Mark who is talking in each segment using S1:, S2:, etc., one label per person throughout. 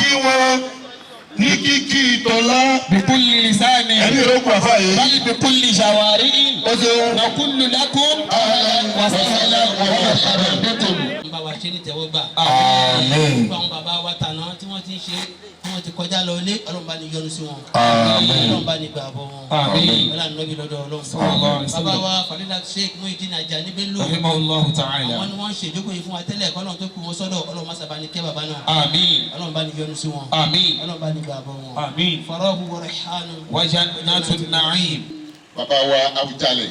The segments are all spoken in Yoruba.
S1: Kí wọn ní kíkí tọ́lá.
S2: بكل لسان.
S1: Ẹ̀mí ló kù àfa yìí.
S2: بل بكل جوارح.
S1: Ó ṣeun.
S2: نقول لكم أهلا وسهلا ومرحبا بكم.
S3: Ń bá wa ṣe ní tẹ́wọ́gbà.
S1: Àmín.
S3: Gbogbo àwọn bàbá wa tàná tí wọ́n ti ń ṣe, tí wọ́n ti kọjá lọ ilé, Ọlọ́run bá ní yọ́nú sí wọn.
S1: Àmín.
S3: Ọlọ́run bá ní gbà bọ̀ wọn.
S2: آمين.
S3: Ọlọ́run nọ́bí lọ́dọ̀ Ọlọ́run.
S2: Sallallahu alaihi
S3: Bàbá
S2: wasallam.
S3: wa Fàlílà Sheikh Muhyiddin Ajani Bello.
S2: رحمه الله تعالى.
S3: Àwọn ni wọ́n ń ṣèjókòó yìí fún wa tẹ́lẹ̀ kọ́lọ́run tó kù wọn sọ́dọ̀. Ọlọ́run má sábà ní kẹ́ bàbá náà.
S2: آمين.
S3: Ọlọ́run bá ní yọ́nú sí wọn.
S2: آمين.
S3: Ọlọ́run bá ní gbà bọ̀ wọn.
S2: آمين.
S3: فروح وريحان.
S2: وجنات النعيم.
S4: Bàbá wa Awùjalẹ̀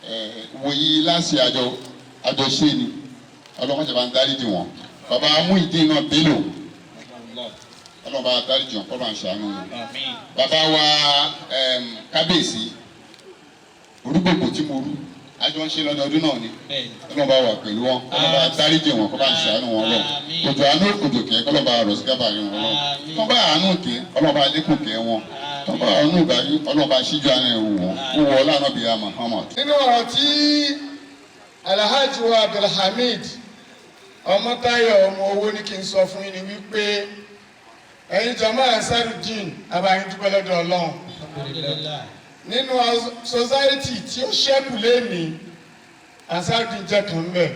S4: ẹ wòye láti àjọ àjọṣe ni ọlọ́mọdé bá ń dáríjì wọn. Bàbá Muyideen náà Bello, ọlọ́mọba dáríjì wọn, kọ́ bá ń ṣàánú wọn.
S2: آمين.
S4: Bàbá wa kábíyèsí orúgbògbò tí mo rú, àjọ ń ṣe lọ́dọọdún náà ni. Ọlọ́mọba wà pẹ̀lú wọn, ọlọ́mọba dáríjì wọn, kọ́ bá ń ṣàánú wọn lọ. Òjò àánú, òjò kẹ́, kọ́lọ́ba rọ̀ sí kábàárì wọn lọ. Tọ́ba àánú kẹ́, ọlọ́mọba lékún kẹ́ wọn. Tọ́ba àánú ìbáyé, ọlọ́mọba síjú àánú ẹ̀ wò wọ́n ó wọ ọlọ́run bíi Muhammad.
S5: Nínú ọ̀rọ̀ tí Alhaji wa Abdulhamid Ọmọtáyọ̀ ọmọ owó ní kí n sọ fún yín ni wípé ẹ̀yin jama Ansarudeen, abayín dúpẹ́ lọ́dọ̀ Ọlọ́run. Nínú society tí ó ṣẹ́kù lẹ́nìí, Ansarudeen jẹ́ kan mbẹ̀.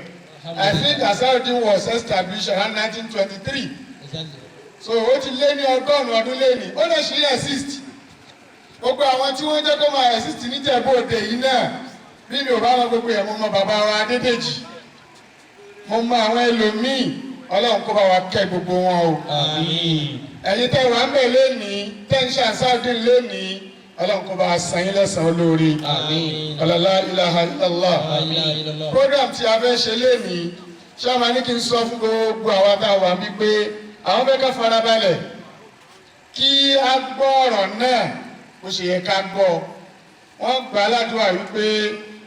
S5: I think Ansarudeen was established around 1923, so ó ti lé ní 100 ọdún lẹ́nìí. Ó lè ṣe exist. Gbogbo àwọn tí wọ́n jẹ́ kó máa exist níjẹ̀bú Òde yìí náà, bí mi ò bá wọn gbogbo ẹ̀, mo mọ bàbá wa Adédèjì, mo mọ àwọn ẹlòmíì. Ọlọ́run kó bá wa kẹ́ gbogbo wọn o.
S2: آمين.
S5: Ẹ̀yin tẹ́ wà ń bẹ̀ lónìí, tẹ́ ń ṣe Ansarudeen lónìí, Ọlọ́run kó bá wa san yín lẹ́san olóore.
S2: آمين.
S5: La ilaha illallah. Program tí a fẹ́ ṣe lénìí, ṣé àwọn ní kí n sọ fún gbogbo àwa tá a wà bí pé àwọn fẹ́ ká farabalẹ̀ kí a gbọ́ ọ̀rọ̀ náà bó ṣe yẹ ká gbọ́. Wọ́n gbà á ládùúgbà wípé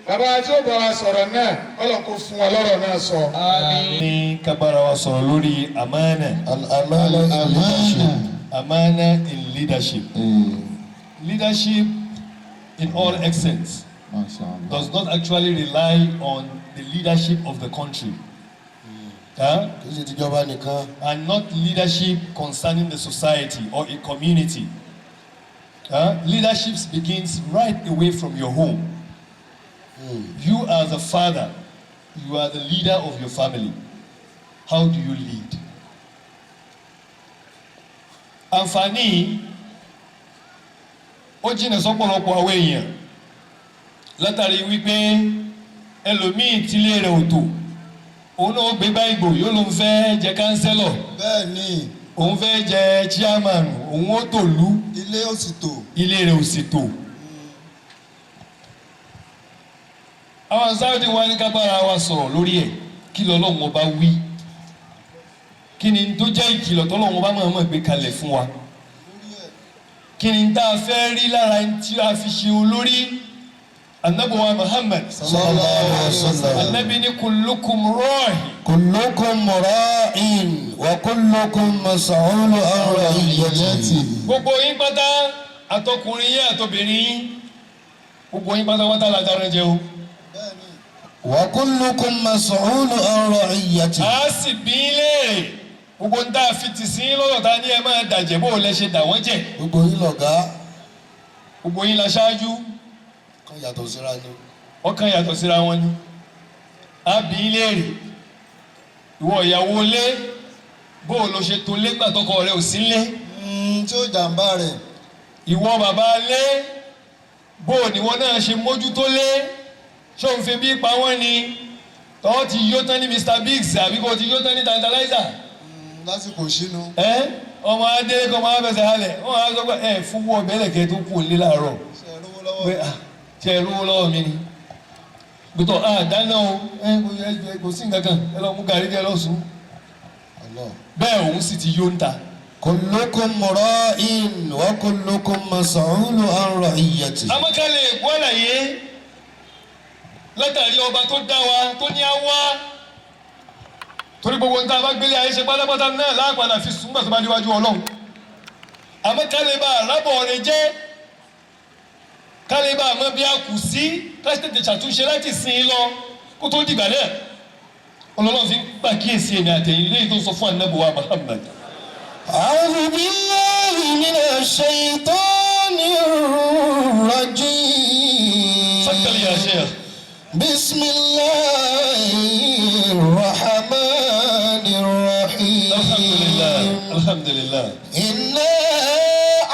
S5: bàbá tí ó bá wa sọ̀rọ̀ náà, Ọlọ́run kó fún wa lọ́rọ̀ náà sọ.
S6: Ní ká bára wa sọ̀rọ̀ lórí amánà.
S7: Al-amana in leadership.
S6: Amánà in leadership. Leadership in all accents
S7: Mashallah.
S6: Does not actually rely on the leadership of the country. Huh?
S7: Kì í ṣe tìjọba nìkan.
S6: And not leadership concerning the society or a community. Huh? Leadership begins right away from your home. You as a father, you are the leader of your family. How do you lead? Àǹfààní ó jìnnà sọ́pọ̀lọpọ̀ àwọn èèyàn látàrí wípé ẹlòmíì tílé rẹ̀ ò tò, òun náà gbé bá ìgbò, yóò lóun fẹ́ jẹ councillor,
S7: Bẹ́ẹ̀ ni.
S6: Òun fẹ́ jẹ chairman, òun ó tòlú.
S7: Ilé ó sì tò.
S6: Ilé rẹ̀ ò sì tò. Àwọn Sáúdì wa ní ká bára wa sọ̀rọ̀ lórí ẹ̀. Kí lọ́lọ́run ọba wí? Kí ni tó jẹ́ ìkìlọ̀ tọ́lọ́run ọba máa mọ̀ gbé kalẹ̀ fún wa? Kí ni tá a fẹ́ rí lára ẹni tí a fi ṣe olórí? Anabi wa Muhammad,
S7: Sallallahu alaihi wasallam.
S6: Anabi ní كلكم راع.
S7: كلكم راع وكلكم مسؤول عن رعيته.
S6: Gbogbo yín pátá, àtọkùnrin yín àtobìnrin yín, gbogbo yín pátápátá la dáná jẹ o.
S7: وكلكم مسؤول عن رعيته.
S6: A sì bí í léèrè gbogbo ń tá a fi tì sí lọ́dọ̀ ta ní ẹ máa dàjẹ́, bó o lẹ ṣe dà wọ́n jẹ̀.
S7: Gbogbo yín lọ̀gá.
S6: Gbogbo yín la ṣáájú.
S7: Kan yàtọ̀ síra ni.
S6: Ọkàn yàtọ̀ síra wọn ni. A bí í léèrè, ìwọ ìyàwó lé, bó o lọ ṣe tó lé gbà tọkọ rẹ ò sí lé?
S7: Tí ó jàǹbá rẹ̀.
S6: Ìwọ bàbá lé, bó o níwọ náà ṣe mójútó lé? Ṣé òun fi bí pa wọ́n ni tọ́ ti yó tán ní Mr Biggs àbí kò ti yó tán ní Tantalizer?
S7: Lásìkò sínú.
S6: Ẹ ọmọ adé kọ́ máa fẹsẹ̀ halẹ̀, wọ́n á sọ pé ẹ fún wọ́n bẹ́lẹ̀ kẹ́ tó kú òlé láàárọ̀.
S7: Ṣe é rówó lọ́wọ́?
S6: Pé ah, ṣe é rówó lọ́wọ́ mi ni gbẹtọ̀ ah dáná o, ẹ kò sí nǹkan kan, ẹ lọ mú gàrí kẹ lọ sùn.
S7: Allah.
S6: Bẹ́ẹ̀ òun sì ti yó ń ta.
S7: كلكم راع وكلكم مسؤول عن رعيته.
S6: Amákálẹ̀ èkó àlàyé látàrí ọba tó dá wa tó ní á wá, torí gbogbo nǹkan bá gbélé ayé ṣe pátápátá náà láàpàdà fi sùn gbà tó bá níwájú Ọlọ́run. Àmọ́ kálẹ̀ bá arábọ̀ rẹ jẹ́, kálẹ̀ bá àmọ́ bí a kù sí, ká tètè ṣàtúnṣe láti sìn ín lọ kó tó dìgbà náà. Ọlọ́run fi ń pàkíyèsí èmi àtẹ̀yìn léyìí tó sọ fún Ànábì wa Muhammad.
S7: أعوذ بالله من الشيطان الرجيم.
S6: Faddal ya Sheikh.
S7: بسم الله الرحمن الرحيم.
S6: Alhamdulillah, alhamdulillah.
S7: إنا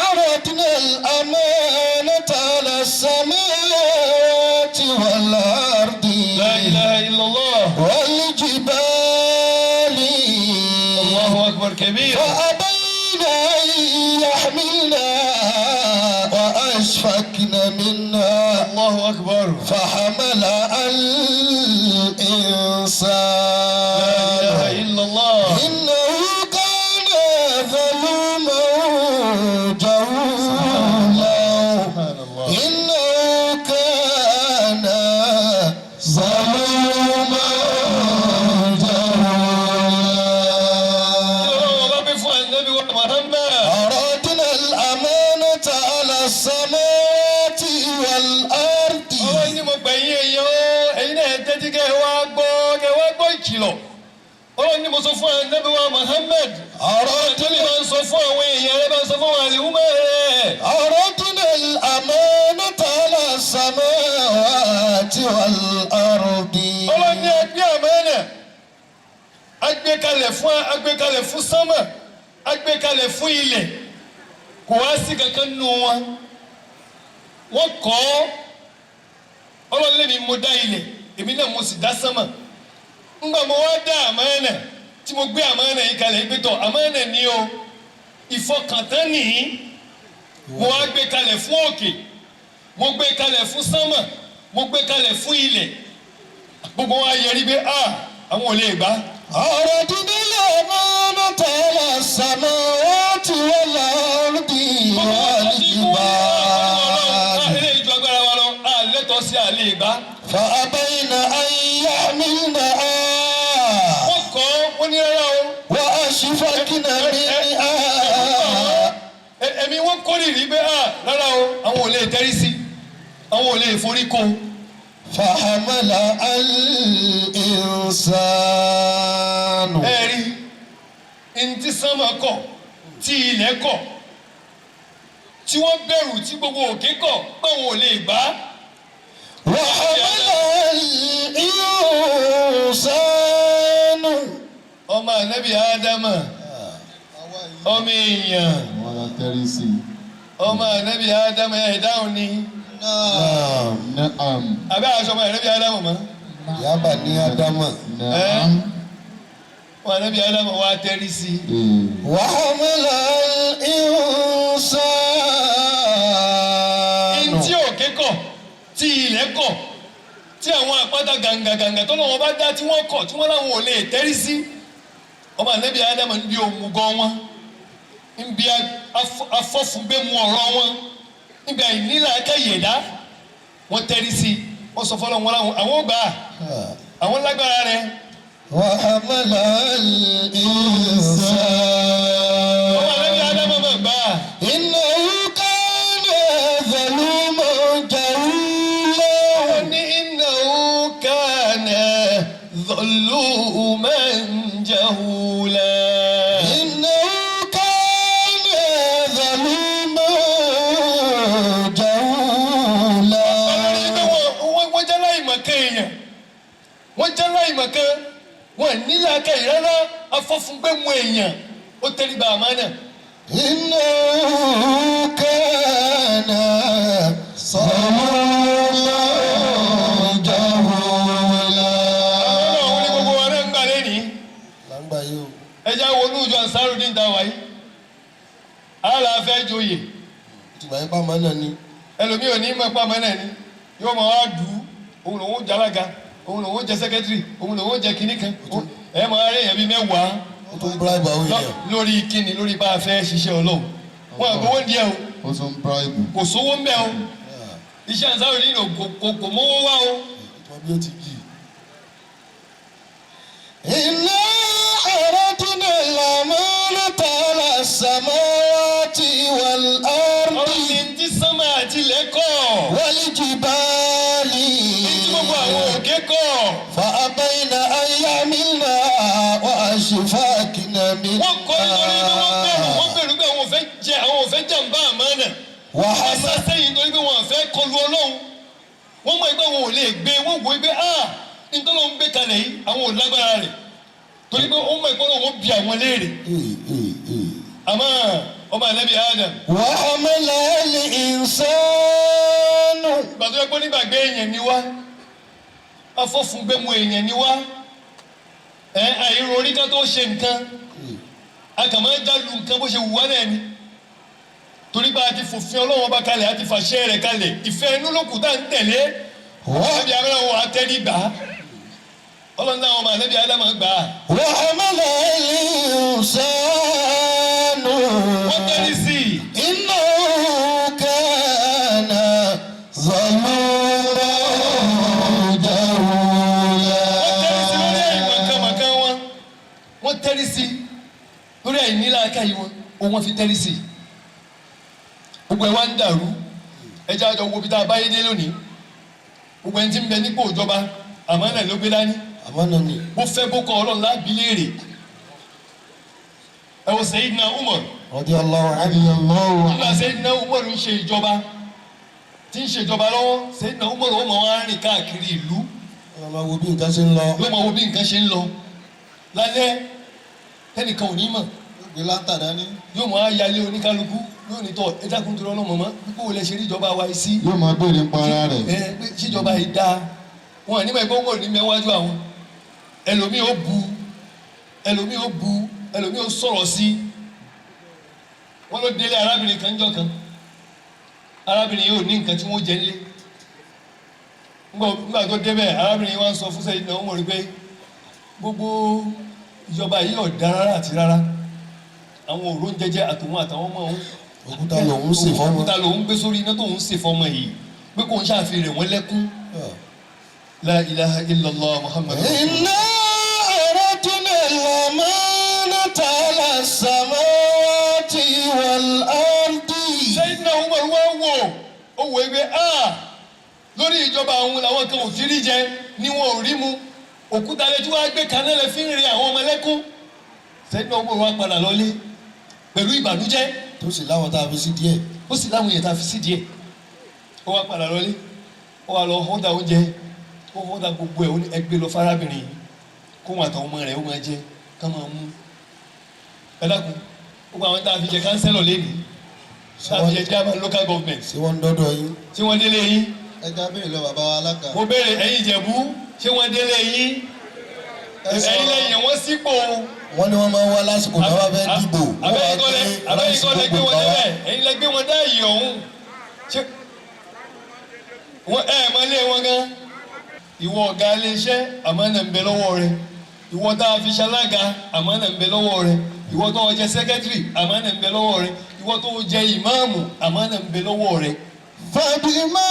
S7: عرضنا الأمانة على السماوات والأرض
S6: La ilaha illallah.
S7: والجبال
S6: Allahu akbar kabir.
S7: فأبين أن يحملنها وأشفقن منها
S6: Allahu akbar.
S7: فحملها
S6: La ilaha
S7: الإنسان
S6: illallah.
S7: إنه كان ظلوما جهولا.
S6: Subhanallah.
S7: إنه كان ظلوما جهولا.
S6: Ọlọ́run ọba bí fún Ànábì wa Muhammad.
S7: أردنا الأمانة على السماوات والأرض.
S6: Ọlọ́run ní mo gbà yín èèyàn o, ẹ̀yin náà tẹ́tí kẹ́ ẹ wá gbọ́, kẹ́ ẹ wá gbọ́ ìkìlọ̀. Ọlọ́run ní mo sọ fún Ànábì wa Muhammad. Ọlọ́run ní bá ń sọ fún àwọn èèyàn rẹ, bá ń sọ fún àwọn àlèhùnmọ́ rẹ.
S7: أردنا الأمانة على السماوات والأرض.
S6: Ọlọ́run ní ẹgbẹ́ àmánà. Agbékalẹ̀ fún agbékalẹ̀ fún sánmà, agbékalẹ̀ fún ilẹ̀. Kò wá sí kankan nù wọn. Wọ́n kọ́ ọ́. Ọlọ́run lèmi mo dá ilẹ̀, èmi náà mo sì dá sánmà. Ńgbà mo wá dá àmánà tí mo gbé àmánà yìí kalẹ̀ yìí pé tọ̀ àmánà ni o, ìfọkàntán nìyí. Mo wá gbé kalẹ̀ fún òkè, mo gbé kalẹ̀ fún sánmà, mo gbé kalẹ̀ fún ilẹ̀. Gbogbo wa yẹrí pé a àwọn ò lè gbà.
S7: أردنا الأمانة على السماوات والأرض والجبال.
S6: Ilé ìjọ agbára wa lọ, a lẹ́tọ̀ọ́ sí àlè gbà.
S7: فأبين أن يحملنها
S6: Wọ́n kọ́ wọ́n ní rárá o.
S7: وأشفقن منها.
S6: Ẹ̀mí wọ́n kórìírí pé a rárá o, àwọn ò lè tẹ́rí sí, àwọn ò lè forí kó.
S7: فحملها الإنسان.
S6: Ẹ rí ntí sánmà kọ̀, tí ilẹ̀ kọ̀, tí wọ́n bẹ̀rù tí gbogbo òkè kọ̀ pé àwọn ò lè gbà.
S7: وحملها الإنسان.
S6: Ọmọ ànábì Ádámà, ọmọ èèyàn,
S4: Wọ́n lọ tẹ́rí sí i.
S6: ọmọ ànábì Ádámà ẹ̀ dáhùn ni.
S7: Naam.
S4: Naam.
S6: Àbẹ́ aṣọ ọmọ ànábì Ádámà mọ́.
S7: Ya bani Adama.
S4: Naam.
S6: Ọmọ ànábì Ádámà wá tẹ́rí sí i.
S7: وحملها الإنسان.
S6: Ntí òkè kọ̀, tí ilẹ̀ kọ̀, tí àwọn àpáta gàǹgàgàǹgà tó lọ́wọ́ bá dá tí wọ́n kọ̀ tí wọ́n láwọn ò lè tẹ́rí sí. Ọmọ ànábì Ádámà ń bí òmùgọ̀ wọn, ń bí afọ́fúngbẹ́mu ọ̀rọ̀ wọn, níbi àìníla akẹ́yẹ̀dá wọ́n tẹ́rí sí i. Wọ́n sọ fọlọ́ wọn láwọn àwọn ò gbà á, àwọn lágbára rẹ̀.
S7: وحملها الإنسان.
S6: Ọmọ ànábì Ádámà máa gbà á.
S7: إنه كان ظلوما جهولا.
S6: Ní innahu kana zaluman jahula.
S7: إنه كان ظلوما جهولا.
S6: Ọlọ́run ní pé wọ́n jẹ́ láìmọ̀kan èèyàn, wọ́n jẹ́ láìmọ̀kan, wọ́n nílẹ̀ akẹ́yìn rárá, afọ́fúngbẹ́mu èèyàn, ó tẹríba àmánà.
S7: إنه كان ظلوما جهولا.
S6: Ọlọ́run ní gbogbo wa náà ń gbà lẹ́nìí.
S7: Láǹgbà yìí o.
S6: Ẹ já wọnú ìjọ Ansarudeen tá a wáyé. Àlà fẹ́ joyè,
S7: Ìtìgbà yín bá máa nà ni.
S6: ẹlòmíì ò ní mọ̀ pé àmánà ni, yóò máa wá dù ú, òun lòun ó jalága, òun lòun ó jẹ sẹ́kẹ́tìrì, òun lòun ó jẹ kinní kan. Ẹ máa rí èèyàn bíi mẹ́wàá
S7: Ó tún bribe àwọn èèyàn.
S6: lórí kíni, lórí bá a fẹ́ ṣiṣẹ́ Ọlọ́run. Wọn àgbowó ń díẹ̀ o.
S4: Ó tún bribe.
S6: Kò sówó ń bẹ o, iṣẹ́ Ansarudeen kò mówó wá o.
S7: Ìtìgbà bí ó ti jì. إنا أردنا الأمانة على السماوات والأرض
S6: Ọlọ́run ní ti sánmà àti ilẹ̀ kọ̀,
S7: والجبال
S6: ní tí gbogbo àwọn òkè kọ̀.
S7: فأبين أن يحملنها.
S6: Wọ́n nítorí pé wọ́n bẹ̀rù, wọ́n bẹ̀rù pé àwọn ò fẹ́ jẹ, àwọn ò fẹ́ jàǹbá àmánà. Wọ́n sá sẹ́yìn nítorí pé wọ́n fẹ́ kọlu Ọlọ́run. Wọ́n mọ̀ pé àwọn ò lè gbé, wọ́n wò ó pé ah, nítorí wọ́n gbé kalẹ̀ yìí, àwọn ò lágbára rẹ̀. Torí pé wọ́n mọ̀ pé Ọlọ́run ó bi àwọn léèrè. Àmọ́ ọmọ ànábì Adam.
S2: وحمل الإنسان.
S6: Ìgbà tó yẹ kó nígbàgbé èèyàn ni wá, afọ́fúngbẹ́mu èèyàn ni wá, ẹ àìrò orí ká tó ṣe nǹkan, a kàn máa ń jálu nǹkan bó ṣe wù wá náà ni, torí pé a ti fòfin Ọlọ́run ọba kalẹ̀, a ti fàṣẹ rẹ̀ kalẹ̀, ìfẹ́ inú ló kù tá à ń tẹ̀lé. Ànábì Ádámù wà á tẹ́rí gbà á, Ọlọ́run náà ọmọ ànábì Ádámù gbà á.
S2: وحمل الإنسان.
S6: Wọ́n tẹ́rí sí i.
S2: إنه كان ظلوما جهولا.
S6: Wọ́n tẹ́rí sí lórí àìmọ̀kànmọ̀kàn wọn, wọ́n tẹ́rí sí lórí àìníláàkáyé wọn, òun wọ́n fi tẹ́rí sí. Gbogbo ẹ̀ wá ń dàrú. Ẹjẹ́ àjọ wo bí tá a bá yé dé lónìí. Gbogbo ẹni tí ń bẹ nípò ìjọba, àmọ́ náà ló gbé dání.
S7: Àmọ́ ni.
S6: Bó fẹ́ bó kọ, Ọlọ́run lábí léèrè. Ẹ wo Sayyidina Umar.
S7: Radiyallahu anhu.
S6: Nígbà Sayyidina Umar ń ṣe ìjọba, tí ń ṣe ìjọba lọ́wọ́, Sayyidina Umar ó máa wá rìn káàkiri ìlú.
S7: Wọ́n máa wo bí nǹkan ṣe ń lọ.
S6: Yóò máa wo bí nǹkan ṣe ń lọ lálẹ́, tẹ́nìkan ò ní mọ̀.
S2: Yóò gbé láńtà dání.
S6: Yóò máa yálé oníkálukú, yóò ní tọ́ ẹ dákun tó lọ́nà mọ̀mọ́ pípé wo lẹ ṣe rí ìjọba wa yìí sí.
S4: Yóò máa béèrè ń pa ara rẹ̀.
S6: Ẹ pé síjọba yìí dáa, wọn ní mọ̀ pé wọn ò ní mẹ́wájú àwọn. Ẹlòmíì ó bu, ẹlòmíì ó bu, ẹlòmíì ó sọ̀rọ̀ sí. Wọn ló délé arábìnrin kan jọ kan, arábìnrin yóò ní nǹkan tí wọ́n jẹ nílé. Nígbà tó débẹ̀, arábìnrin wa ń sọ fún sẹ́yìn náà, wọ́n rí pé gbogbo ìjọba yìí ò dára rárá àti rárá, àwọn òró ń jẹjẹ àtòun àtàwọn ọmọ òun.
S7: Òkúta lòun sè fọ́mọ.
S6: Òkúta lòun gbé sórí iná tóun sè fọ́mọ yìí, pé kóun ṣàfihàn wọn lẹ́kún. La ilaha illallah Muhammadu.
S2: إنا عرضنا الأمانة على السماوات والأرض.
S6: Sayyidina Umar wá wò ó, wò ó pé a lórí ìjọba àwọn làwọn kan ò ti rí jẹ ni wọn ò rí mu, òkúta lẹ́tí wàá gbé kaná lẹ fi ń re àwọn ọmọ ẹlẹ́kún. Sayyidina Umar wá padà lọlé pẹ̀lú ìbànújẹ́.
S7: Tó sì láwọn tá a fi sí díẹ̀.
S6: Ó sì láwọn èèyàn tá a fi sí díẹ̀. Ó wá padà lọlé, ó wá lọ hódà oúnjẹ, ó hódà gbogbo ẹ̀, ó ní ẹgbẹ́ lọ fárábìnrin yìí, kó wọn àtàwọn ọmọ rẹ̀ ó máa jẹ, ká máa mú. Ẹ dákun, gbogbo àwọn tá a fi jẹ kánsẹ́lọ̀ lẹ́nìí, tá a fi jẹ chairman local government,
S7: Ṣé wọ́n ń dọ́dọ̀ yín?
S6: tí wọ́n délé yín?
S2: Ẹ já béèrè lọ bàbá wa alága.
S6: Mo béèrè, ẹ̀yin Ìjẹ̀bú, ṣé wọ́n délé yín? Ẹ̀yin lẹ́yìn wọ́n sípò.
S7: Wọ́n ní wọ́n máa ń wá lásìkò náà, wọ́n fẹ́ dìbò. Wọ́n wá
S6: Abẹ́yìn kọ́ lẹ
S7: gbé
S6: abẹ́yìn
S7: ráìsì
S6: kọ́ lẹ gbé
S7: gbogbo
S6: wọn
S7: nǹkan wá.
S6: débẹ̀, ẹ̀yin lẹ gbé wọn dá ìyè ọ̀hún. Ṣé wọ́n ẹ̀ mọ ilé wọn gan? Ìwọ ọ̀gá iléeṣẹ́, àmánà ń bẹ lọ́wọ́ rẹ. Ìwọ tá a fi ṣalága, àmánà ń bẹ lọ́wọ́ rẹ. Ìwọ tó o jẹ sẹ́kẹ́tìrì, àmánà ń bẹ lọ́wọ́ rẹ. Ìwọ tó o jẹ ìmáàmù, àmánà ń bẹ lọ́wọ́ rẹ.
S2: فبما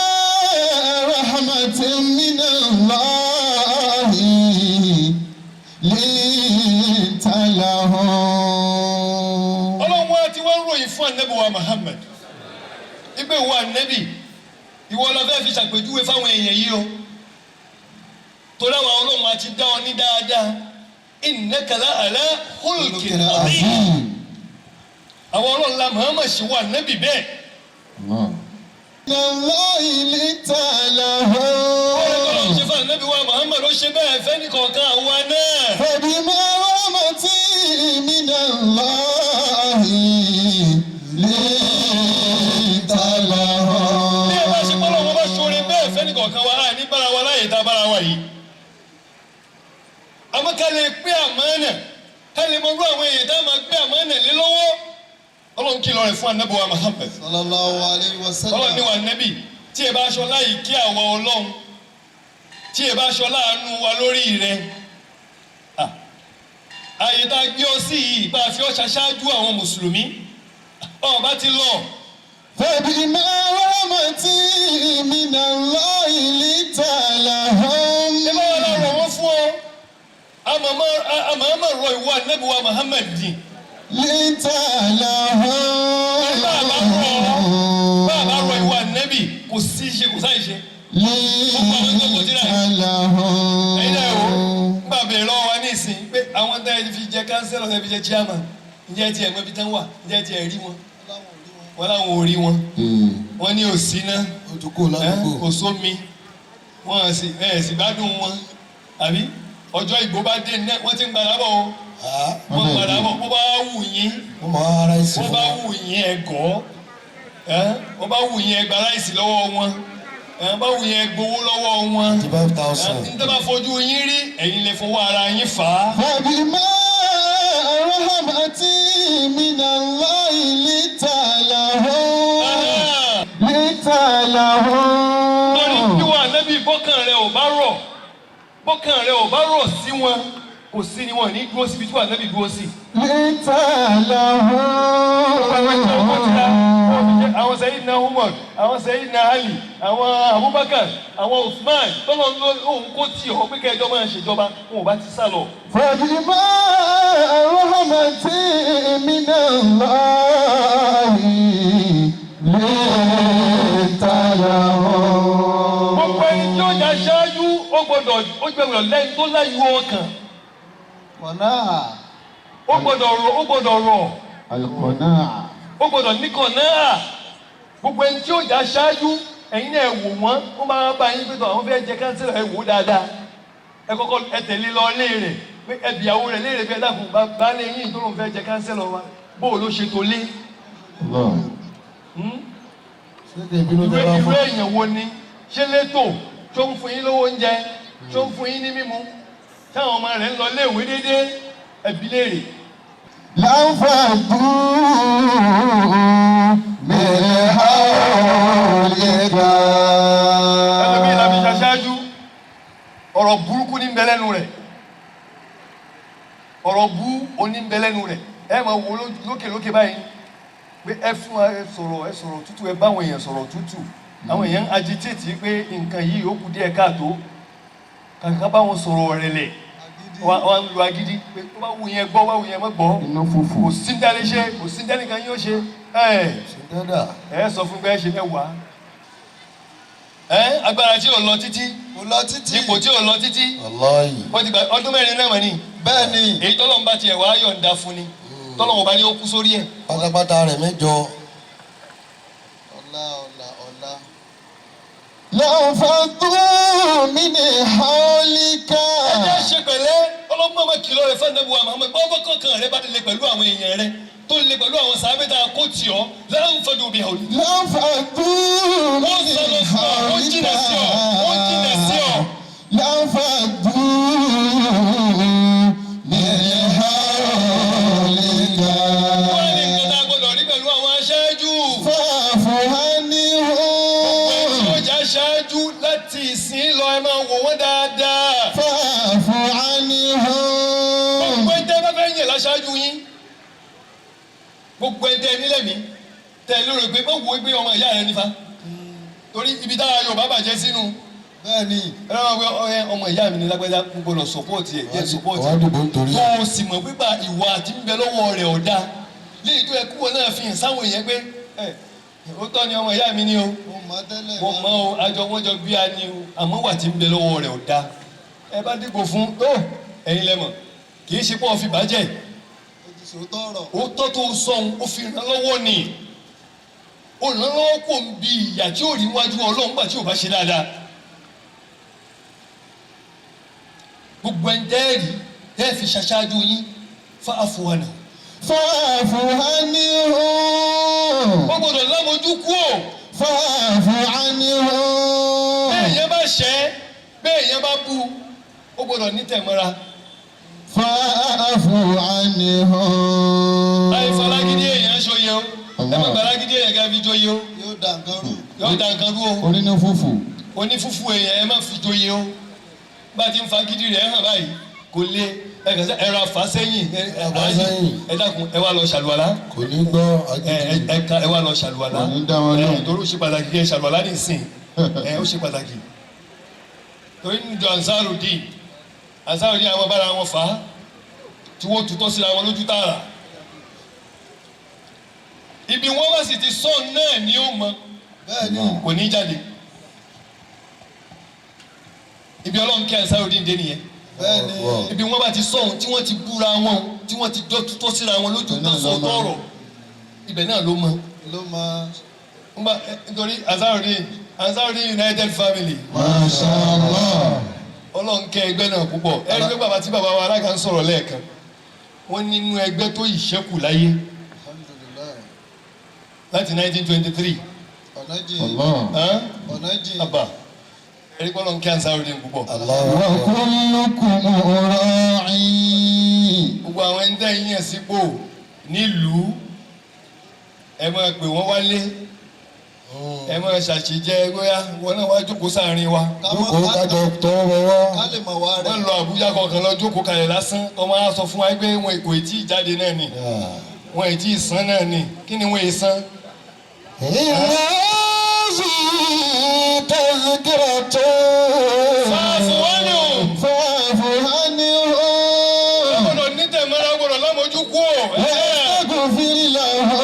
S2: رحمة من الله لنت لهم.
S6: Ọlọ́run wa ti wọ́n ròyìn fún anabi wa Muhammad ibẹ̀ wo anabi, ìwọ lọ fẹ́ fi ṣàpèjúwe fáwọn èèyàn yìí o, torí àwọn Ọlọ́run àti dá ọ ní dáadáa. Innaka la ala khulqin azim. Àwọn Ọlọ́run la Muhammad ṣì wà anabi bẹ́ẹ̀.
S2: من الله لنت لهم.
S6: Ọlọ́run ṣe fún anabi wa Muhammad, ó ṣe bẹ́ẹ̀ fẹ́ni kọ̀ọ̀kan àwa náà.
S2: فبما رحمة من الله لنت لهم.
S6: Bí ẹ bá ṣe pọ́nlọ́ wọn bá ṣoore bẹ́ẹ̀ fẹ́ni kọ̀ọ̀kan wa, á ní bára wa láyè tá a bára wa yìí. Àmọ́ ká lè pé àmánà, ká lè mọ irú àwọn èèyàn tá a máa gbé àmánà lé lọ́wọ́, Ọlọ́run kìlọ̀ rẹ̀ fún anabi wa Muhammad.
S2: Sallallahu alayhi wa sallam.
S6: Ọlọ́run ní wa nẹ́bì, tí ẹ bá aṣọ láyìí kí àwa Ọlọ́run, tí ẹ bá aṣọ láàánú wa lórí rẹ. Ah, ààyè tá a gbé ọ sí yìí, bá a fi ọ ṣaṣáájú àwọn mùsùlùmí, ọ bá ti lọ.
S2: فبما رحمة من الله لنت لهم.
S6: Ẹ bá wà lọ́rọ̀ wọn fún ọ, àmọ́ rọ ìwọ anabi wa Muhammad dín.
S2: لنت لهم.
S6: Bá a bá rọ ìwọ anabi, kò sí ṣe, kò sáì ṣe.
S2: لنت لهم.
S6: Ẹ̀yin náà wò, nígbà bèrè lọ́wọ́ wa ní ìsìn pé àwọn tẹ́ ẹ fi jẹ kánsẹ́lọ̀, tẹ́ ẹ fi jẹ chairman, Ǹjẹ́ tiẹ̀ mọ ibi tán wà? Ǹjẹ́ tiẹ̀ rí wọn? Wọ́n láwọn ò rí wọn. Wọ́n ní òsì náà,
S7: Ó ti kó ládùúgbò.
S6: kò sómi, wọ́n sì ẹ̀ sì gbádùn wọn. Àbí ọjọ́ ìbò bá dé náà, wọ́n ti ń padà bọ̀ o. Wọ́n ń padà bọ̀. Bó bá wù yín,
S7: Wọ́n máa ara ẹ̀sìn
S6: bó
S7: fún
S6: bá
S7: wa.
S6: wù yín ẹ gọ́ ẹ́, bó bá wù yín ẹ gba ráìsì lọ́wọ́ wọn ẹ́, bó bá wù yín ẹ gbowó lọ́wọ́ wọn.
S7: 25,000.
S6: Ẹ́, ní tó bá fojú yín rí, ẹ̀yin lè fọwọ́ ara yín fà á.
S2: فبما رحمة من الله لنت لهم لنت
S6: Lórí
S2: لهم
S6: bí wọn ànábì, bọ́kàn rẹ ò bá rọ̀, bọ́kàn rẹ ò bá rọ̀ sí wọn, kò sí ni wọn ní dúró síbi tí wọn ànábì dúró sí.
S2: لنت لهم
S6: Àwọn Sayyidina Umar, àwọn Sayyidina Ali, àwọn Abubakar, àwọn Usman, tọ́lọ́ ló òun kó tì ọ́ pé kẹjọ máa ṣèjọba, wọn ò bá ti sá lọ.
S2: فبما رحمة من الله لنت لهم
S6: Gbogbo ẹni tí ó jà ṣáájú, ó gbọ́dọ̀ lẹ́yìn tó láyọ̀ ọkàn.
S2: Kọ̀nà.
S6: Ó gbọ́dọ̀ rọ̀, ó gbọ́dọ̀ rọ̀.
S2: Alukọ̀nà.
S6: Ó gbọ́dọ̀ níkàn náà. Gbogbo ẹni tí ó jà ṣáájú, ẹ̀yin náà, ẹ wò wọ́n. Wọ́n máa bá yín pé tọ̀ àwọn fẹ́ẹ́ jẹ kánsílọ̀, ẹ wò ó dáadáa. Ẹ kọ́kọ́ ẹ tẹ̀lé lọ léèrè pé ẹ bìyàwó rẹ̀ léèrè pé ẹ dákun, baálé yín tó lóun fẹ́ jẹ kánsílọ̀ wa, bó o ló ṣe tó lé?
S7: Ṣé kí ìbínú
S6: Irú
S7: tẹ bá
S6: irú
S7: fún.
S6: èèyàn wo ni? Ṣé létò tó ń fún yín lówó oúnjẹ, tó ń fún yín ní mímu, táwọn ọmọ rẹ̀ ń lọ léèwé déédéé? Ẹ bi léèrè.
S2: لانفضوا من حولك.
S6: Ẹlòmíì la fi ṣaṣáájú, ọ̀rọ̀ burúkú ní ń bẹ lẹ́nu rẹ̀, ọ̀rọ̀ bú oní ń bẹ lẹ́nu rẹ̀. Ẹ máa wo lókè lókè báyìí pé ẹ fún wa, ẹ sọ̀rọ̀, ẹ sọ̀rọ̀ tútù, ẹ báwọn èèyàn sọ̀rọ̀ tútù. Àwọn èèyàn ń agitate pé nǹkan yìí ó kù díẹ̀ káàtó. Kàkà báwọn sọ̀rọ̀ rẹ̀lẹ̀, wọ́n ń lo agídí pé tó bá wù yẹn gbọ́, bá wù yẹn mọ́ gbọ́.
S7: Inú fùfù.
S6: Kò sí ní ṣe, kò sí ní kan yóò ṣe ẹ.
S7: Dada.
S6: Ẹ sọ fún pé ẹ ṣe mẹ́wàá ẹ, agbára tí ò lọ títí,
S7: Kò lọ títí.
S6: ipò tí ò lọ títí.
S7: Wallahi.
S6: Wọ́n ti gba ọdún 4 náà mọ̀ ní.
S7: Bẹ́ẹ̀ ni.
S6: Èyí tọ́lọ́run bá tiẹ̀ wá yọ̀ǹda fún ni, tọ́lọ́run bá ní ó kú sórí ẹ̀.
S7: Pátápátá rẹ̀ mẹ́jọ.
S2: Ọlá ọlá ọlá. لانفضوا من حولك.
S6: Ẹ jẹ́ ṣe pẹ̀lẹ́. Ọlọ́mọ ọmọ kìlọ̀ rẹ̀ fún ẹ̀nẹ́bùwà Muhammad, bọ́ọ̀ kọ̀ọ̀kan rẹ̀ bá lè pẹ̀lú àwọn èèyàn rẹ̀ tó lè pẹ̀lú àwọn sàábẹ́tà kó tì ọ́ لانفضوا bí àwọn.
S2: لانفضوا
S6: Wọ́n
S2: من
S6: sọ lọ fún ọ, wọ́n jìnà sí ọ, wọ́n jìnà sí ọ.
S2: لانفضوا من حولك.
S6: Wọ́n ní nǹkan tá a gbọ́dọ̀ rí pẹ̀lú àwọn aṣáájú.
S2: فاعف عنهم.
S6: Tí ó jẹ́ aṣáájú láti ìsìn lọ, ẹ máa wò wọ́n dáadáa.
S2: فاعف عنهم.
S6: Gbogbo ẹni tẹ́ bá fẹ́ yàn láṣáájú yín, gbogbo ẹni tẹ́ nílẹ̀ mi tẹ́ lórí pé báwo gbé ọmọ ìyá rẹ nífa, torí ibi táwa Yorùbá bàjẹ́ sínú.
S7: Bẹ́ẹ̀ ni.
S6: Ẹ máa gbé ọmọ ìyá mi ní lágbájá, ń gbọ́dọ̀ support ẹ̀, jẹ́ support
S7: Wàá
S6: ẹ̀.
S7: dìbò nítorí
S6: Tó
S7: ẹ̀.
S6: o sì mọ̀ pípa ìwà àti ń bẹ lọ́wọ́ rẹ̀ ọ̀dà léyìí tó yẹ kúwọ́ náà fi hàn sáwọn èèyàn pé ẹ ó tọ́ ni, ọmọ ìyá mi ni o.
S7: Mo mọ̀ tẹ́lẹ̀.
S6: Mo mọ o, àjọ wọn jọ bí a ní o, àmọ́ wà tí ń bẹ lọ́wọ́ rẹ̀ ọ̀dà. Ẹ bá dìbò fún tó, ẹ̀yin lẹ́mọ̀, kì í ṣe pé wọ́n fi bàjẹ́.
S7: O ti sòótọ́ ọ̀rọ̀.
S6: Ó tọ́ tó sọ̀hún, ó fi ràn lọ́wọ́ ni, ó ràn lọ́wọ́ kò ń bi ìyà tí ò rí wájú Ọlọ́run gbà tí ò bá ṣe dáadáa. Gbogbo ẹni tẹ́ẹ̀rí tẹ́ẹ̀ fi ṣaṣáájú yín, فاعف عنهم.
S2: فاعف عنهم.
S6: Wọ́n gbọ́dọ̀ lámojú kú o.
S2: فاعف عنهم.
S6: Bẹ́ẹ̀ yẹn bá ṣẹ́, bẹ́ẹ̀ yẹn bá bú, ó gbọ́dọ̀ nítẹ̀mọ́ra.
S2: فاعف عنهم.
S6: Láì falágídí èèyàn ṣoye o. Ẹ má gbalágídí èèyàn ká fi joyè o.
S7: Yóò da nǹkan rú.
S6: Yóò da nǹkan rú o.
S2: Onínú fùfù.
S6: Onífúfú èèyàn, ẹ má fi joyè o. Bá a ti ń fagídí rẹ̀ hàn báyìí, kò lé ẹ kàn sẹ́, ẹ ra fà sẹ́yìn, ẹ
S7: Fà sẹ́yìn.
S6: Ẹ dákun, ẹ wá lọ ṣàlùwàlá.
S7: Kò ní gbọ́
S6: ẹ
S7: agídí.
S6: ẹ ká ẹ wá lọ ṣàlùwàlá.
S4: Kò ní dá wọn lóhùn.
S6: Ẹ torí ó ṣe pàtàkì kí ẹ ṣàlùwàlá nísìn. Ẹ ó ṣe pàtàkì torí níjọ Ansarudeen, àwọn bára wọn fà á tí wọ́n tutọ́ síra wọn lójú tààrà. Ibi wọn bá sì ti sọ náà ni ó mọ.
S7: Bẹ́ẹ̀ ni.
S6: Kò ní jáde. Ibi Ọlọ́run kí Ansarudeen dé nìyẹn.
S7: Bẹ́ẹ̀ ni.
S6: Ibi wọn bá ti sọ ohun tí wọ́n ti búra wọn. tí wọ́n ti jọ tutọ́ síra wọn lójú tó sọ tọ̀rọ̀, ibẹ̀ náà ló mọ.
S7: Ló mọ.
S6: Nba nítorí Ansarudeen, Ansarudeen United Family.
S7: Masha Allah.
S6: Ọlọ́run kẹ́ ẹgbẹ́ náà púpọ̀. Ẹ rí i pé bàbá tí bàbá wa alága ń sọ̀rọ̀ lẹ́ẹ̀kan, wọ́n nínú ẹgbẹ́ tó ìṣẹ́kù láyé
S7: Alhamdulillah.
S6: láti 1923.
S7: Ọ̀nà jìn.
S4: Allah.
S7: Ọ̀nà jìn.
S6: Àbá ẹ rí i pé Ọlọ́run kẹ́ Ansarudeen púpọ̀.
S7: Wa kullukum ra'i.
S6: Gbogbo àwọn ẹni tẹ́ yín yàn sípò nílùú, ẹ máa pè wọ́n wálé, ẹ máa ṣàṣejẹ bóyá wọn náà wá jókòó sáàrin wa.
S7: Jókòó kájọ tọwọ́ bọwọ́. Ká lè mọ̀ wá rẹ̀.
S6: Wọ́n lọ Àbújá kọ̀ọ̀kan lọ jókòó kalẹ̀ lásán, kọ́ máa sọ fún wa pé wọn kò tí ì jáde náà ni, wọn ì tí ì san náà ni. Kí ni wọn ì san?
S7: Ìrọ̀sì tazkiratu.
S6: Fàfùwánì o.
S7: Fàfùwánì o.
S6: Ó gbọ́dọ̀ ní tẹ̀mọ́ra, ó gbọ́dọ̀ lámojú kú o.
S7: Wastaghfir lahu.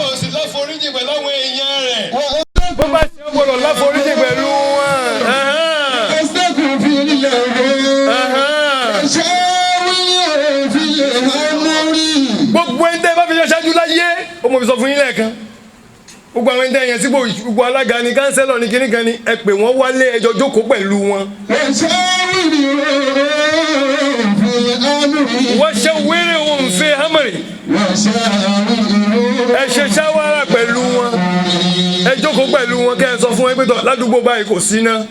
S6: Ó sì láforíjì pẹ̀lú àwọn èèyàn rẹ̀. Bó bá ṣe, ó gbọ́dọ̀ láforíjì pẹ̀lú wọn.
S5: Wastaghfir lahu. Shawirhum fil amri.
S6: Gbogbo ẹni tẹ́ ẹ bá fi ṣe ṣáájú láyé, ó mọ̀ fi sọ fún yín lẹ́ẹ̀kan, gbogbo àwọn ẹni tẹ́ ẹ yẹn sípò, gbogbo alága ni, kánsẹ́lọ̀ ni, kíní kan ni, ẹ pè wọ́n wálé, ẹ jọ jókòó pẹ̀lú wọn.
S5: Washawirhum fil amri.
S6: Wọ́n ṣe wéré òun fi hámìrì.
S5: Washawirhum.
S6: Ẹ ṣe ṣáwárà pẹ̀lú wọn, ẹ jókòó pẹ̀lú wọn, kẹ́ ẹ sọ fún wọn pé tọ̀ ládùúgbò báyìí kò sí ná,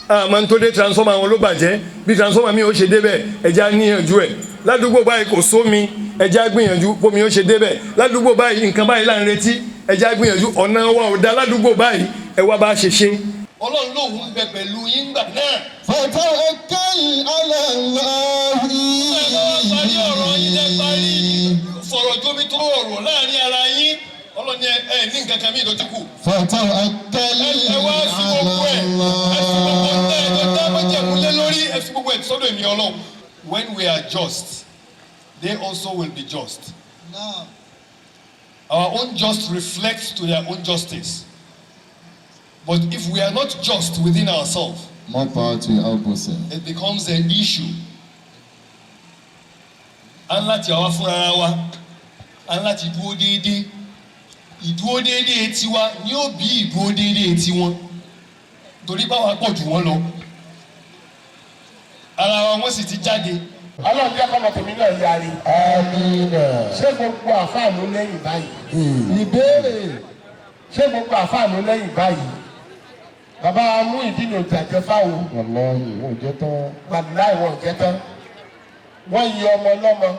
S6: àmọ́ tó dé transformer wọn ló bàjẹ́, bí transformer mi ò ṣe débẹ̀, ẹ jẹ́ á níyànjú ẹ̀. Ládùúgbò báyìí kò sómi, ẹ jẹ́ á gbìyànjú bómi ó ṣe débẹ̀. Ládùúgbò báyìí, nǹkan báyìí là ń retí, ẹ jẹ́ á gbìyànjú. Ọ̀nà wa ò dá ládùúgbò báyìí, ẹ wá bá a ṣe ṣe. Ọlọ́run lòun ń bẹ pẹ̀lú yín gbà náà.
S7: Fatawakkal ala Allah.
S6: Ẹ lọ́wọ́ parí ọ̀rọ̀ yín, lẹ́ parí fọ̀rọ̀ jómi tó ọ̀rọ̀ láàrin ara yín, Ọlọ́run ẹ ní nǹkan kan mí ìdọ̀tí kù.
S7: Fatawakkal
S6: Ẹ wá fi gbogbo ẹ
S7: ala
S6: ẹ fi gbogbo ẹ ẹ dá májẹ̀mú lé
S7: Allah.
S6: lórí, ẹ fi gbogbo ẹ sọ́dọ̀ èmi Ọlọ́run. When we are just, they also will be just.
S7: Naam.
S6: Our own just reflects to their own justice. But if we are not just within ourselves,
S4: More power to your elbow, sir.
S6: it becomes an issue. A ń láti àwa fúnra wa, a ń láti dúró déédéé. Ìdúró déédéé tiwa ni ó bí ìdúró déédéé tiwọn. Torí báwa pọ̀ jù wọ́n lọ. Ara wa wọ́n sì ti jáde.
S5: Ọlọ́run jẹ́ kọ́mọ tèmi náà yarí.
S7: Amina.
S5: Ṣé gbogbo àfáà ló lẹ́yìn báyìí?
S7: Ìbéèrè.
S5: Ṣé gbogbo àfáà ló lẹ́yìn báyìí? Bàbá Muyideen ò jàjẹ́ fáwọn.
S7: Wàláhì, ò jẹ́ tán.
S5: Wàláì, wọn ò jẹ́ tán. Wọ́n yí ọmọ ọlọ́mọ.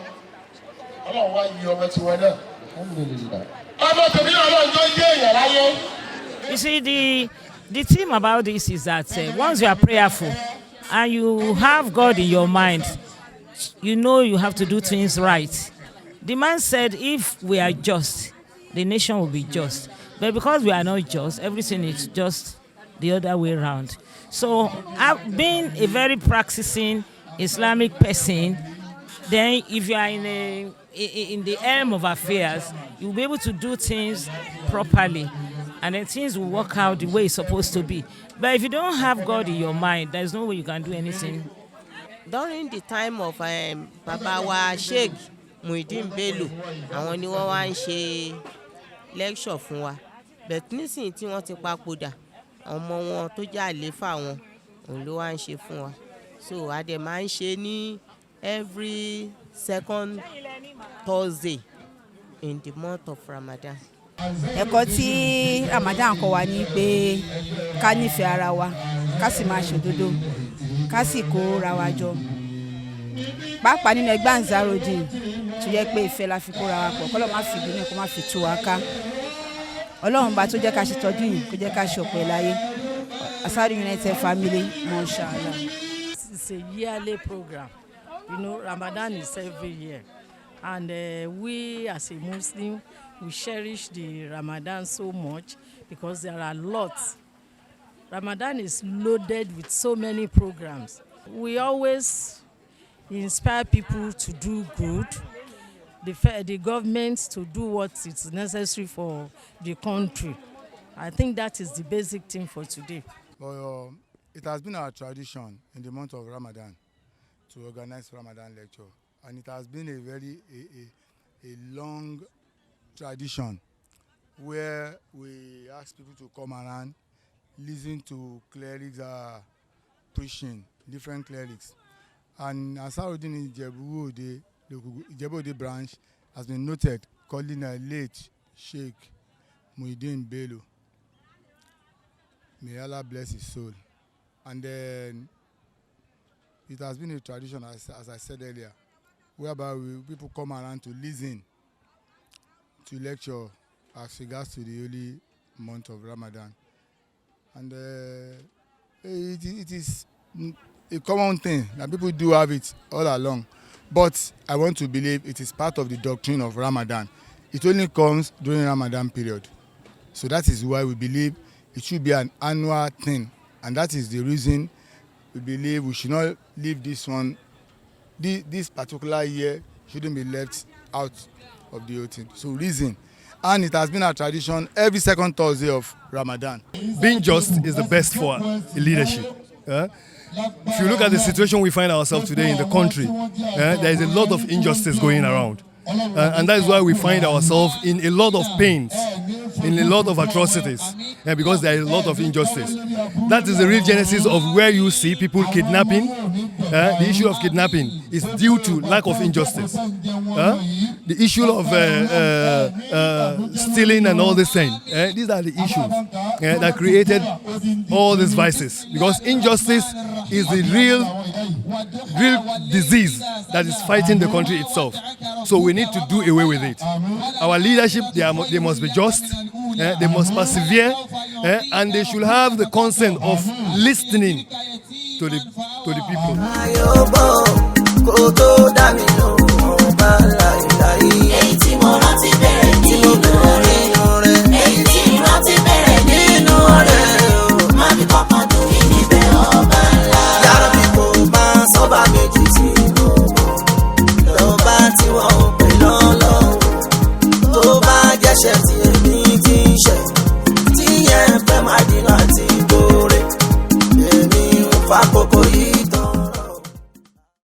S5: Ọlọ́run wá yí ọmọ tiwọn náà.
S7: Alhamdulillah.
S5: Ọmọ tèmi náà, Ọlọ́run tó yé èèyàn láyé.
S8: You see, the theme about this is that once you are prayerful and you have God in your mind, you know you have to do things right. The man said, if we are just, the nation will be just. But because we are not just, everything is just the other way round. So, I've been a very practicing Islamic person. Then, if you are in the realm of affairs, you'll be able to do things properly, and then things will work out the way it's supposed to be. But if you don't have God in your mind, there's no way you can do anything.
S3: During the time of bàbá wa Sheikh Muideen Bello, àwọn ni wọ́n wá ń ṣe lecture fún wa, but nísìnyí tí wọ́n ti papòdà, ọmọ wọn tó jẹ́ àléfà wọn, òun ló wá ń ṣe fún wa. So a dẹ̀ máa ń ṣe ní every second Thursday in the month of Ramadan.
S9: Ẹ̀kọ́ tí Ramadan kọ́ wa ni pé ká nífẹ̀ẹ́ ara wa, ká sì máa ṣòdodo, ká sì kóra wa jọ, pàápàá nínú ẹgbẹ́ Ansarudeen tó yẹ pé ìfẹ́ la fi kóra wa pọ̀. Kọ́lọ́ má fi ìbínú kó má fi tú wa ká. Ọlọ́run bá tó jẹ́ ká ṣe tọ́jú yìí, kó jẹ́ ká ṣe ọ̀pọ̀ ẹ̀ láyé. Ansarudeen United Family, mashallah.
S10: It's a yearly program. Ramadan is every year. And we as a Muslim, we cherish the Ramadan so much because there are lots. Ramadan is loaded with so many programs. We always inspire people to do good, the government to do what is necessary for the country. I think that is the basic thing for today.
S11: But it has been our tradition in the month of Ramadan to organize Ramadan lecture.
S5: And it has been a very a long tradition where we ask people to come around, listen to clerics preaching, different clerics. And Ansarudeen Ijebu Ode, the Ijebu Ode branch has been noted calling a late Sheikh Muhyiddin Bello. May Allah bless his soul. And then it has been a tradition, as I said earlier, whereby people come around to listen to lecture as regards to the holy month of Ramadan. And it is a common thing that people do have it all along. But I want to believe it is part of the doctrine of Ramadan. It only comes during Ramadan period. So that is why we believe it should be an annual thing. And that is the reason we believe we should not leave this one, this particular year shouldn't be left out of the whole thing. So reason. And it has been a tradition every second Thursday of Ramadan.
S6: Being just is the best for leadership. If you look at the situation we find ourselves today in the country, there is a lot of injustice going around. And that is why we find ourselves in a lot of pains, in a lot of atrocities, because there is a lot of injustice. That is the real genesis of where you see people kidnapping. The issue of kidnapping is due to lack of injustice. The issue of stealing and all this thing. These are the issues that created all these vices. Because injustice is the real disease that is fighting the country itself. So we need to do away with it. Our leadership, they must be just, they must persevere, and they should have the consent of listening to the people.
S11: Kó tó dá mi lóhùn ọba láìláì.
S12: Èyí tí mo rántí bẹ̀rẹ̀ nínú rẹ̀. Èyí tí rántí bẹ̀rẹ̀ nínú rẹ̀. Má fi kọ́kàn dùn mí níbẹ̀ ọba ńlá.
S11: Yàrá bí kò máa sọ́ba méjì tí mo mọ̀ lọ́ba tí wọ́n ń pè lọ́lọ́run tó bá jẹ́ṣẹ̀ tí èmi ti ń ṣẹ̀ tí yẹn fẹ́ máa dínà àti gbóore èmi ń fa kókó yìí.